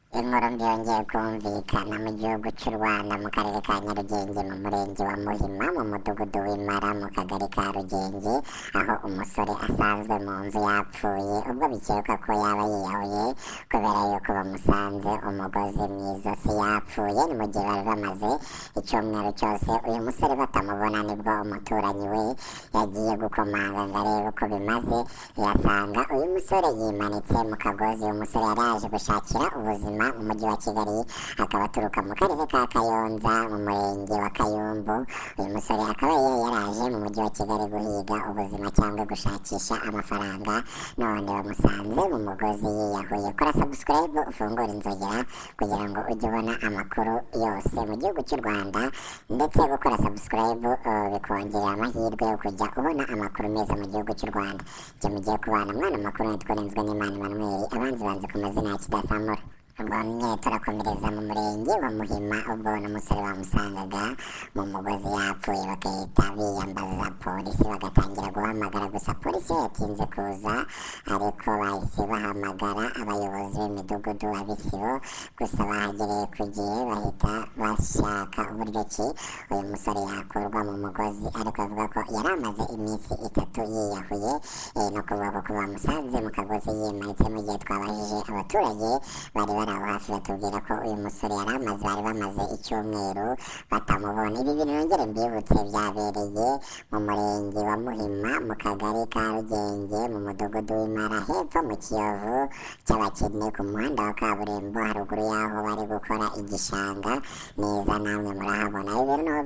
Inkuru mbi yongeye kumvikana mu gihugu cy'u Rwanda, mu karere ka Nyarugenge, mu murenge wa Muhima, mu mudugudu w'Imara, mu kagari ka Rugenge, aho umusore asanzwe mu nzu yapfuye, ubwo bikekwa ko yaba yiyahuye kubera yuko bamusanze umugozi mu izosi yapfuye. Ni mu gihe bari bamaze icyumweru cyose uyu musore batamubona. Nibwo umuturanyi we yagiye gukomanga ngo arebe uko bimaze, yasanga uyu musore yimanitse mu kagozi. Uyu musore yari yaje gushakira ubuzima mu mujyi wa Kigali, akaba aturuka mu karere ka Kayonza, mu murenge wa Kayumbu. Uyu musore akaba yari yaraje mu mujyi wa Kigali guhiga ubuzima cyangwa gushakisha amafaranga, none bamusanze mu mugozi yiyahuye. Kora subscribe, ufungure inzogera kugira ngo ujye ubona amakuru yose mu gihugu cy'u Rwanda. Ndetse gukora subscribe bikongerera amahirwe yo kujya ubona amakuru meza mu gihugu cy'u Rwanda. Njye mugiye kubana mwana amakuru nitwa Nenzwe n'Imana Emmanuel, abanzi banze ku mazina ya Kidasamura. Ubwo nyine turakomereza mu murenge wa Muhima, ubwo n'umusore bamusangaga mu mugozi yapfuye, bagahita biyambaza polisi, bagatangira guhamagara. Gusa polisi yo yatinze kuza, ariko bahise bahamagara abayobozi b'imidugudu, ab'isibo. Gusa bahagereye ku gihe, bahita bashaka uburyo ki uyu musore yakurwa mu mugozi, ariko bavuga ko yari amaze iminsi 3 yiyahuye, no kuvuga ko bamusanze mu kagozi yimanitse. Mu gihe twabajije abaturage bari bari aho hafi, batubwira ko uyu musore yari amaze bari bamaze icyumweru batamubona. Ibi bintu nongere mbibutse, byabereye mu murenge wa Muhima, mu kagari ka Rugenge, mu mudugudu w'Imara, hepfo mu Kiyovu cy'Abakene, ku muhanda wa kaburimbo, haruguru y'aho bari gukora igishanga neza. Namwe murahabona. Ibi bintu niho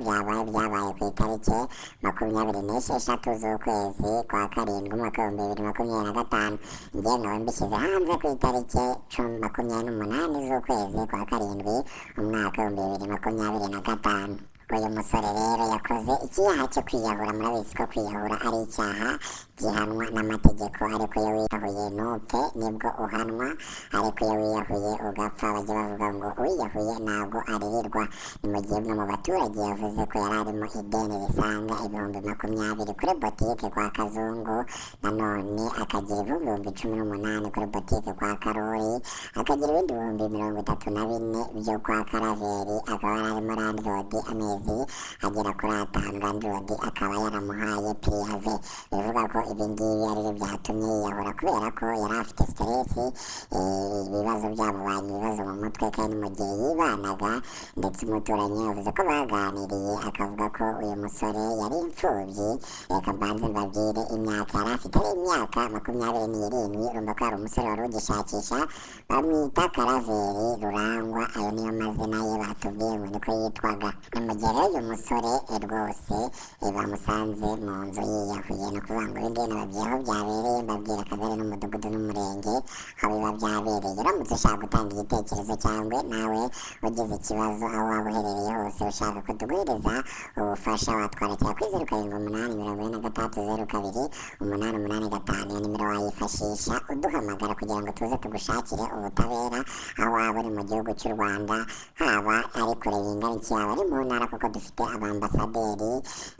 byabaye ku itariki 26 z'ukwezi kwa karindwi, umwaka w'2025. Njye nkaba mbishyize hanze ku itariki 28 z'ukwezi kwa karindwi, umwaka w'2025. Uyu musore rero yakoze icyaha cyo kwiyahura. Murabizi ko kwiyahura ari icyaha gihanwa n'amategeko, ariko iyo wiyahuye ntupfe nibwo uhanwa, ariko iyo wiyahuye ugapfa bajya bavuga ngo uwiyahuye ntabwo aririrwa. Ni mu gihe umwe mu baturage yavuze ko yari arimo ideni risaga 20,000 kuri botike kwa Kazungu, nanone akagira 18,000 kuri botike kwa Karori, akagira ibindi 34,000 byo kwa Karaveri, akaba yari arimo landlord amezi agera kuri 5, landlord akaba yaramuhaye préavis. Bivuga ko ibi ngibi ari byo byatumye yiyahura, kubera ko yari afite stress, ibibazo byamubanye ibibazo mu mutwe, kandi mu gihe yibanaga. Ndetse umuturanyi yavuze ko baganiriye, akavuga ko uyu musore yari imfubyi. Reka mbanze mbabwire imyaka yari afite, ari imyaka 27. Urumva ko hari umusore wari ugishakisha. Bamwita Karaveri Rurangwa, ayo niyo mazina ye batubwiye ngo niko yitwaga. Ni mu gihe rero uyu musore rwose bamusanze mu nzu yiyahuye. Ni ukuvuga ngo ibi ngibi nababwiye aho byabereye, mbabwira akagari n'umudugudu n'umurenge aho biba byabereye. Uramutse ushaka gutanga igitekerezo cyangwa nawe ugize ikibazo, aho waba uherereye hose, ushaka ko tuguhereza ubufasha, watwandikira kuri 0784602885. Iyo nimero wayifashisha uduhamagara kugira ngo tuze tugushakire ubutabera aho waba uri mu gihugu cy'u Rwanda, haba ari kure bingana iki, yaba ari mu ntara, kuko dufite abambasaderi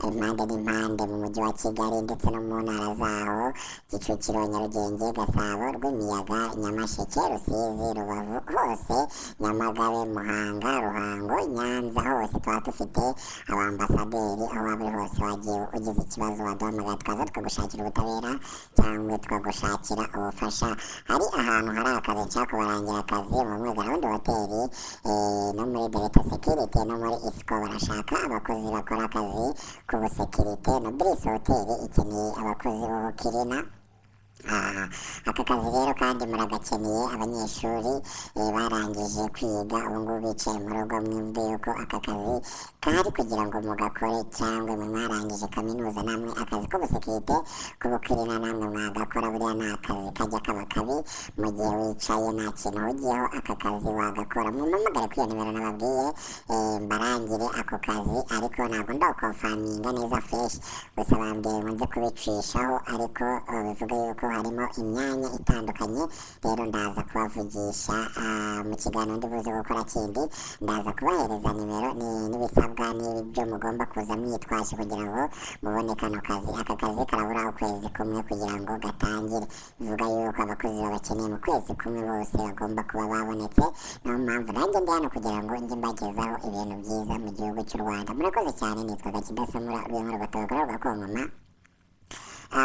impande n'impande mu mujyi wa Kigali ndetse no mu ntara zaho: Kicukiro, Nyarugenge, Gasabo, Rwimiyaga, Nyamasheke, Rusizi, Rubavu hose, Nyamagabe, Muhanga, Ruhango, Nyanza, hose tuba dufite abambasaderi. Aho waba uri hose, wagiye ugize ikibazo, waduhamagara tukaza tukagushakira ubutabera cyangwa tukagushakira ubufasha. Hari ahantu hari akazi, nshaka kubarangira akazi mu Mwigarawundi Hoteli, no muri Delta Security, no muri Isco barashaka abakozi bakora akazi k'ubusekirite. No Bliss Hoteli ikeneye abakozi b'ubukirina. Aka kazi rero kandi muragakeneye, abanyeshuri barangije kwiga ubu ngubu bicaye mu rugo, mwumve yuko aka kazi kahari kugira ngo mugakore, cyangwa mwe mwarangije kaminuza, namwe akazi k'ubusekirite, k'ubukirina namwe mwagakora. Buriya ni akazi kajya kaba kabi mu gihe wicaye nta kintu uhugiyeho, aka kazi wagakora. Mumpamagare kuri iyo nimero nababwiye, mbarangire ako kazi, ariko ntabwo ndakonfaminga neza fresh, gusa bambwiye ngo nze kubicishaho, ariko bivuga yuko Harimo imyanya itandukanye. Rero ndaza kubavugisha mu kiganiro ndi buze gukora kindi, ndaza kubahereza nimero n'ibisabwa n'ibyo mugomba kuza mwitwaje kugira ngo mubone kano kazi. Aka kazi karabura ukwezi kumwe kugira ngo gatangire, bivuga yuko abakozi babakeneye mu kwezi kumwe bose bagomba kuba babonetse. Niyo mpamvu nanjye ndi hano kugira ngo njye mbagezaho ibintu byiza mu gihugu cy'u Rwanda. Murakoze cyane, nitwaga Kidasamura Rw'inkuru Gatobagora rwa Konkoma.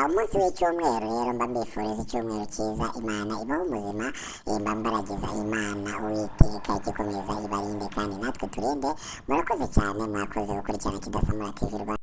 Umunsi w'icyumweru rero mba mbifuriza icyumweru cyiza, Imana ibaho umuzima, mba mbaragiza Imana Uwiteka igikomeza ibarinde kandi natwe turinde. Murakoze cyane, mwakoze gukurikirana Kidasamura TV Rwanda.